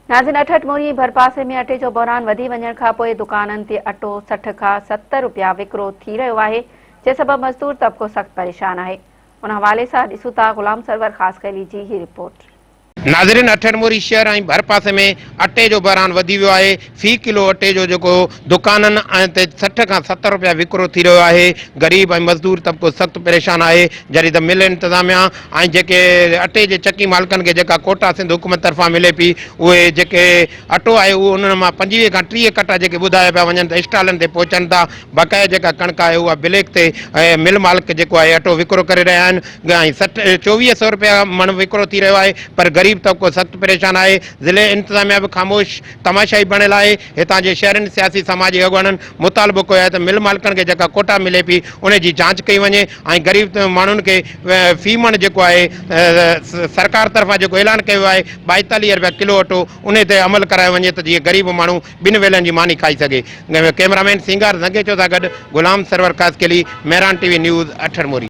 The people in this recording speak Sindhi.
ناظرين اٺهٺ موري ڀرپاسي ۾ اٽي جو بحران وڌي وڃڻ کان پوء دڪانن تي اٽو 60 کان 70 رپيا وڪرو ٿي رهيو آهي جنهن سبب مزدور طبقو سخت پريشان آهي ان حوالي سان ڏسون ٿا غلام سرور خاصخيلي جي هي رپورٽ. ناظرين اٺهٺ موري شهر ۽ ڀرپاسي ۾ اٽي جو بحران وڌي ويو آهي في ڪلو اٽي جو جيڪو دڪانن تي 60 کان 70 رپيا وڪرو ٿي رهيو آهي غريب ۽ مزدور طبقو سخت پريشان آهي جڏهن ته مل انتظاميا ۽ جيڪي اٽي جي چڪي مالڪن کي جيڪا ڪوٽا سنڌ حڪومت طرفان ملي پئي اهي جيڪي اٽو آهي اهو انهن مان 25 کان 30 ڪٽا جيڪي ٻڌايا پيا وڃن ته اسٽالن تي پهچن ٿا بقايا جيڪا ڪڻڪ آهي اها بليڪ تي مل مالڪ جيڪو آهي اٽو وڪرو ڪري رهيا آهن ۽ 60 24 سئو رپيا مڻ وڪرو ٿي رهيو آهي پر غريب طبقو سخت پريشان آهي، ضلعي انتظاميا به خاموش تماشائي بڻيل آهي، هتان جي شهرين سياسي سماجي اڳواڻن مطالبو ڪيو آهي ته مل مالڪن کي جيڪا ڪوٽا ملي پئي ان جي جاچ ڪئي وڃي ۽ غريب ماڻهن کي في مڻ جيڪو آهي سرڪار طرفان جيڪو اعلان ڪيو ويو آهي 42 رپيا ڪلو اٽو ان تي عمل ڪرايو وڃي ته جيئن غريب ماڻهو ٻن ويلن جي ماني کائي سگهي، ڪئميرا مين سينگار زنگيچو سان گڏ Ghulam Sarwar Khaskheli, Mehran T V news, Athar Mori.